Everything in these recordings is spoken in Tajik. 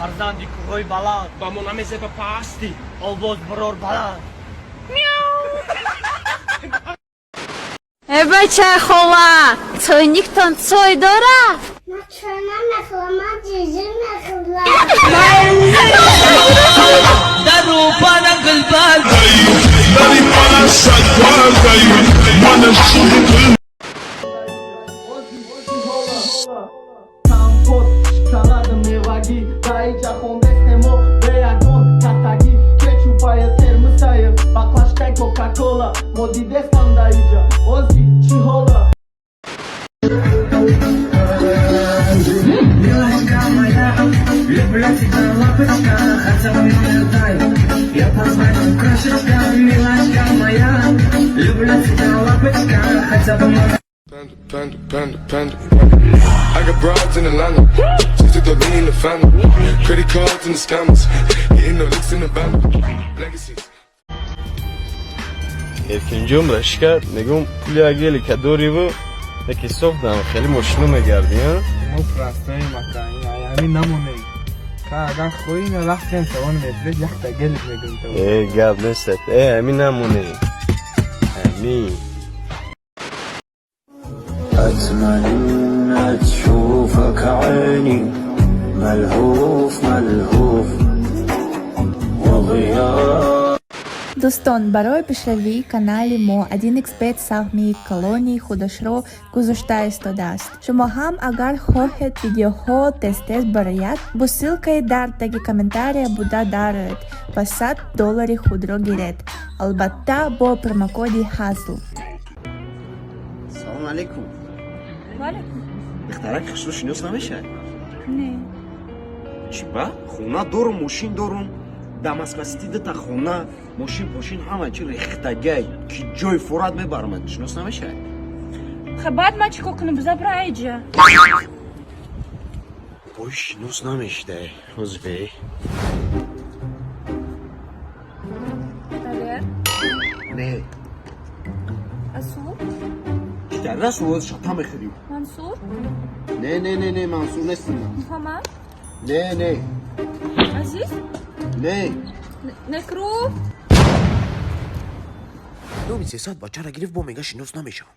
Фарзанди кӯҳҳои баланд. Ба мо намезеба пасти. Овоз бирор баланд. Э, бачаи хола, чойниктон чой дорад? Ман чой намехӯрам, ман ҷиҷи мехӯрам. Компот, шоколади мевагӣ, даиҷа хондестемо бе ягон катагӣ, кетчупая, термосая, баклажкай Кока-кола, мо дидестам даиҷа, ози чӣ ҳола? Милочка моя, люблю тебя, лапочка, хотя бы дай. Я позвоню, крошечка, милочка моя, люблю тебя, лапочка, хотя бы Panda, panda, panda, panda. I got broads in Atlanta. Just took the lean in the family. Credit cards and the scammers. Hitting the licks in the van. Legacies. Эркинҷон, рашка мегум, пули агели ка дориву яке софдам, хеле мошино мегардӣ, а? Мо простой мака, ҳамин намонем. Ка агар хоҳӣ, ина рафтем салони Мерседес, якта гелик мегирем. Э, гап нест, э, ҳамин намоне, ҳамин. أتمنى تشوفك عيني، ملهوف ملهوف وضياء. Дӯстон, барои пешравии канали мо 1xBet саҳми калони худашро гузошта истодааст. Шумо ҳам агар хоҳед, видеоҳо тез-тез барояд, бо ссылкаи дар таги комментария буда дароед ва 100 доллари худро гиред. Албатта, бо промокоди ҳазл. Салом алейкум. Духтарак хушрӯ, шинос намешавад? Не. Чӣ ба? Хона дорум, мошин дорум, дар Москва-Сити дута хона, мошин пошин, ҳама чи рехтагай, ки ҷои фурат мебармад. Шинос намешавад? Ха, баъд ман чӣ кор кунам? Бизабра айҷа. Бой, шинос намешида ҳозир. Далер? Не. Асур? Чӣ дар расул шата мехӯрӣ? Мансур? Не, не, не, не, Мансур нестам ман. Муҳаммад? Не, не. Азиз? Не. Некру? Доми 300 бачара гирифт, бо мега шинос намешавам.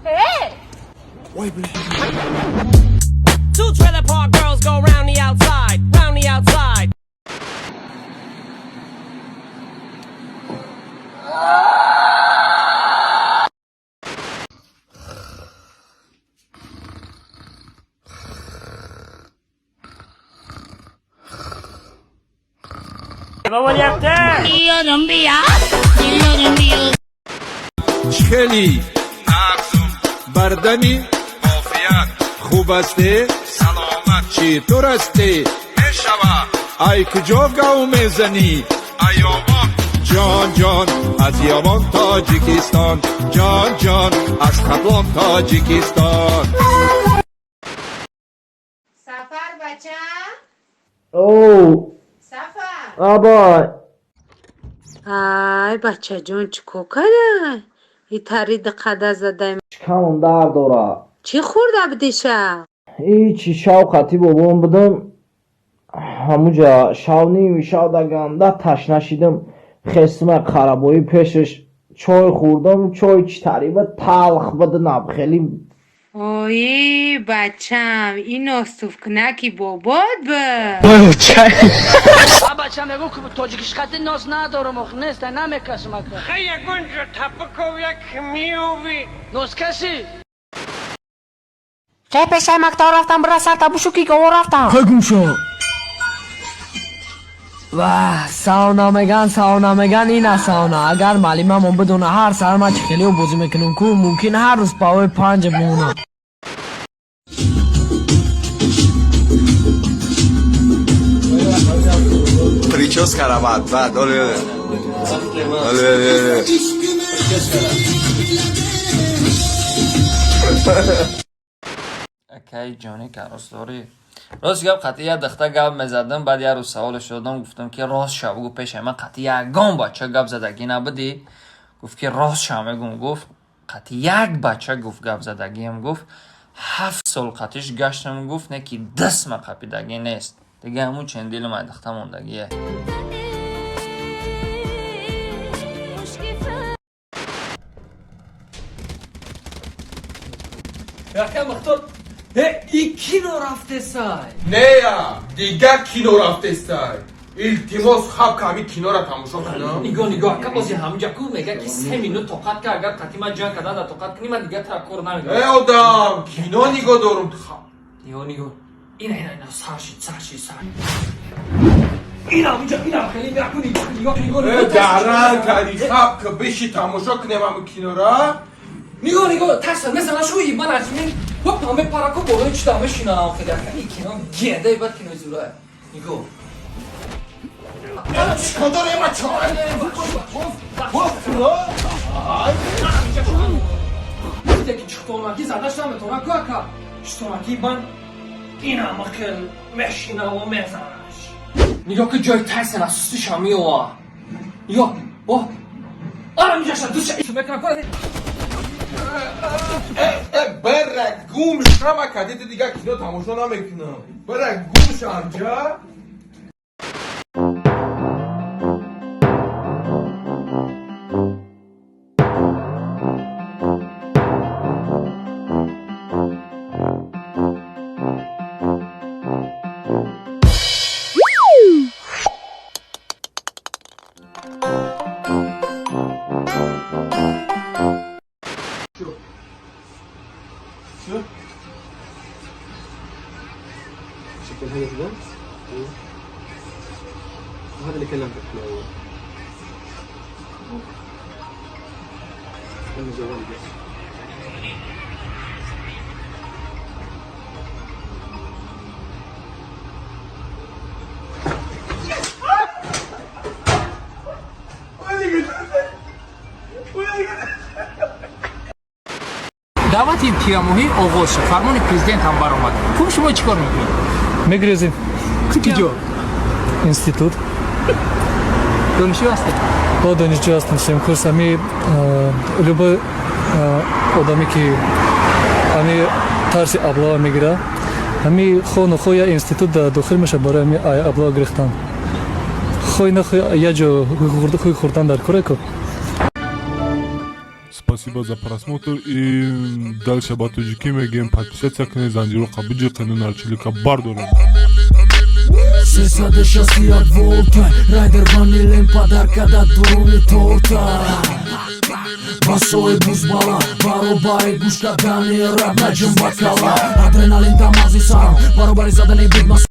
Э! Ой, бля. Two trailer park girls go round the outside, round the outside. Nima bo'lyapti? Хеле бардами хуб ҳастӣ, саломат, чӣ тур ҳастӣ? Ай, куҷо гав мезанӣ? Ҷон ҷон, аз Ёвон, Тоҷикистон, ҷон ҷон, аз Хатлон, Тоҷикистон. Сафар, бача? Оу. Сафар! Абай. Ай, бачаҷон, чӣ кор када? Итари диққада задай. Шикамам дард дорад. Чӣ хӯрда будиша? Ҳичи, шав қатӣ бобом будам. Ҳамуҷа шав, ними шав да ганда ташна шидам. Хестима, қарабоӣ пешаш чой хӯрдам, чой чӣ тариба талх буд, наб хеле. Ои, бачам, ин остувкунаки бобот буд. Бача мегӯ, ки тоҷикиш хати нос надорам, ох, нест, намекашам, ака. Хай, ягонҷо тапаков як миёви. Носкашӣ. Чай пешай мактаб рафтам, бира сарта бушу, ки гово рафтам. Гумшо. Ваҳ, сауна меган, сауна меган, ина сауна. Агар маълимамон бидона, ҳар саҳар ман чӣ хелио бозӣ мекунам ку, мумкин ҳар рӯз паҳои панҷа монам. Прическа равад, баъд оле оле. Акаи ҷони, каросдорӣ, рост гап, қатъи як духта гап мезадам. Баъд як рӯз саволеш додам, гуфтам, ки рост ша бугӯ, пешаи ман қатъи ягон бача гап задагӣ набудӣ? Гуфт, ки рост ша мегум, гуфт, қатъи як бача, гуфт, гап задагиам, гуфт. 7 сол қатиш гаштам, гуфт, не ки дастма қапидагӣ нест. Дига ҳамун чендилам айдахта мондагие. Яка Мухтор, э, и кино рафтесай. Нея, дига кино рафтестай. Илтимос, хаб ка, ҳами киноро тамошо кунам. Нигоҳ, нигоҳ, ака, бози ҳамҷа ку мега ки 3 минут тоқат ка, агар қати ман ҷанг кардан да тоқат кунӣ, ман дига тра кор намекунам. Э, одам, кино нигоҳ дорум. Нигоҳ, нигоҳ. Ина, ина, ина, сар шид, сар шид, сар. Ина ҳамҷа, ина хеле меку, нигоҳ, нигоҳ, нигоҳ. Э, даран кади, хаб ка, биши тамошо кунем ҳами кинора. Нигоҳ, нигоҳ, тарса, мезана шуи, ман аз мин, хоп, ҳаме парако болои чита мешинам, хеле ака, ин кино генда бад кинои зура. Нигоҳ. Чикор дорем, ма чор? Ки чухтонаки задаш наметавонад ку, ака. Чухтонаки ман инама хел мешинаву мезанаш. Нигоҳ ки ҷои Тайсон аз сустиша меова. Нигоҳ, о. Ара миҷаша душа мекунам ку. Э, бара гум шама, кади дига кино тамошо намекунам. Бара гум шамҷа. شكل حاجة كده. وهذا اللي كلمتك في الأول. أنا جوالي بس. Даъвати тирамоҳӣ оғоз шуд, фармони президент ҳам баромад. Хуб, шумо чӣ кор мекунед? Мегрезем. Куҷо? Институт. Донишҷӯ ҳастед? О, донишҷӯ ҳастам, сеюм курс. Ами любой одаме ки ами тарси облава мегира, ами хо нохо я институт дохил меша барои ами облава гирифтан. Хой нахой я ҷо хуй хӯрдан дар кореко. Спасибо за просмотр и дальше ба тоҷикӣ мегӯем: подписаться кунед, занҷироқа биҷиқену нарчилика бардорем. 361 волта райдер ванилен падарка да дуруни торта. Басои бузбала баробари гӯш кардани раб наҷим бакала. Адреналин да мағзи сарам баробари задани бигма.